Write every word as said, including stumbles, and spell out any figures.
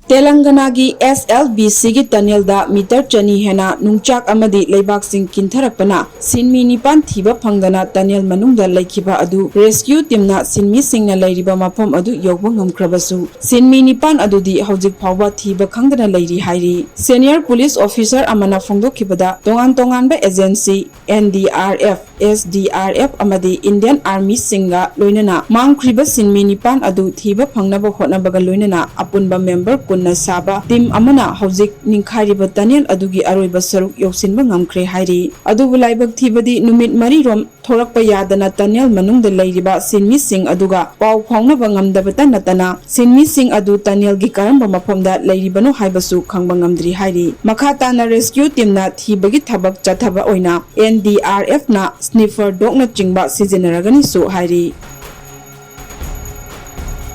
ꯇꯦꯂꯪꯒꯅꯥꯒꯤ ꯑꯦꯁ L B ꯁꯤꯒꯤ ꯇꯅꯦꯜꯗ metre ꯆꯅꯤ ꯍꯦꯟꯅ ꯅꯨꯡꯆꯥꯛ ꯑꯃꯗꯤ ꯂꯩꯕꯥꯛꯁꯤꯡ ꯀꯤꯟꯊꯔꯛꯄꯅ ꯁꯤꯟꯃꯤ ꯅꯤꯄꯥꯟ ꯊꯤꯕ ꯐꯪꯗꯅ ꯇꯅꯦꯜ ꯃꯅꯨꯡꯗ ꯂꯩꯈꯤꯕ ꯑꯗꯨ ꯔꯦꯁꯀ꯭ꯌꯨ ꯇꯤꯝꯅ ꯁꯤꯟꯃꯤꯁꯤꯡꯅ ꯂꯩꯔꯤꯕ ꯃꯐꯝ ꯑꯗꯨ ꯌꯧꯕ ꯉꯝꯈ꯭ꯔꯕꯁꯨ, ꯁꯤꯟꯃꯤ ꯅꯤꯄꯥꯟ ꯑꯗꯨꯗꯤ ꯍꯧꯖꯤꯛ ꯐꯥꯎꯕ ꯊꯤꯕ ꯈꯪꯗꯅ ꯂꯩꯔꯤ ꯍꯥꯏꯔꯤ꯫ ꯁꯦꯅꯤꯌꯔ ꯄꯨꯂꯤꯁ ꯑꯣꯐꯤꯁꯔ ꯑꯃꯅ ꯐꯣꯡꯗꯣꯛꯈꯤꯕꯗ, ꯇꯣꯉꯥꯟ ꯇꯣꯉꯥꯟꯕ agency, N D R F, S D R F ꯑꯃꯗꯤ ꯏꯟꯗꯤꯌꯟ ꯑꯥꯔꯃꯤꯁꯤꯡꯒ ꯂꯣꯏꯅꯅ ꯃꯥꯡꯈ꯭ꯔꯤꯕ ꯁꯤꯟꯃꯤ ꯅꯤꯄꯥꯟ ꯑꯗꯨ ꯊꯤꯕ ꯐꯪꯅꯕ ꯍꯣꯠꯅꯕꯒ ꯂꯣꯏꯅꯅ ꯑꯄꯨꯟꯕ ꯃꯦꯝꯕꯔ ꯀꯨꯟꯅ ꯁꯥꯕ ꯇꯤꯝ ꯑꯃꯅ ꯍꯧꯖꯤꯛ ꯅꯤꯡꯈꯥꯏꯔꯤꯕ ꯇꯅꯦꯜ ꯑꯗꯨꯒꯤ ꯑꯔꯣꯏꯕ ꯁꯔꯨꯛ ꯌꯧꯁꯤꯟꯕ ꯉꯝꯈ꯭ꯔꯦ ꯍꯥꯏꯔꯤ꯫ ꯑꯗꯨꯕꯨ ꯂꯥꯏꯕꯛ ꯊꯤꯕꯗꯤ ꯅꯨꯃꯤꯠ ꯃꯔꯤꯔꯣꯝ ꯊꯣꯔꯛꯄ ꯌꯥꯗꯅ ꯇꯅꯦꯜ ꯃꯅꯨꯡꯗ ꯂꯩꯔꯤꯕ ꯁꯤꯟꯃꯤꯁꯤꯡ ꯑꯗꯨꯒ ꯄꯥꯎ ꯐꯥꯎꯅꯕ ꯉꯝꯗꯕꯇ ꯅꯠꯇꯅ ꯁꯤꯟꯃꯤꯁꯤꯡ ꯑꯗꯨ ꯇꯅꯦꯜꯒꯤ ꯀꯔꯝꯕ ꯃꯐꯝꯗ ꯂꯩꯔꯤꯕꯅꯣ ꯍꯥꯏꯕꯁꯨ ꯈꯪꯕ ꯉꯝꯗ꯭ꯔꯤ ꯍꯥꯏꯔꯤ꯫ ꯃꯈꯥ ꯇꯥꯅ ꯔꯦꯁꯀ꯭ꯌꯨ ꯇꯤꯝꯅ ꯊꯤꯕꯒꯤ ꯊꯕꯛ ꯆꯠꯊꯕ ꯑꯣꯏꯅ ꯑꯦꯟ ꯗꯤ ꯑꯥꯔ ꯑꯦꯐꯅ ꯁ꯭ꯅꯤꯐꯔ ꯗꯣꯒꯅꯆꯤꯡꯕ ꯁꯤꯖꯤꯟꯅꯔꯒꯅꯤꯁꯨ ꯍꯥꯏꯔꯤ꯫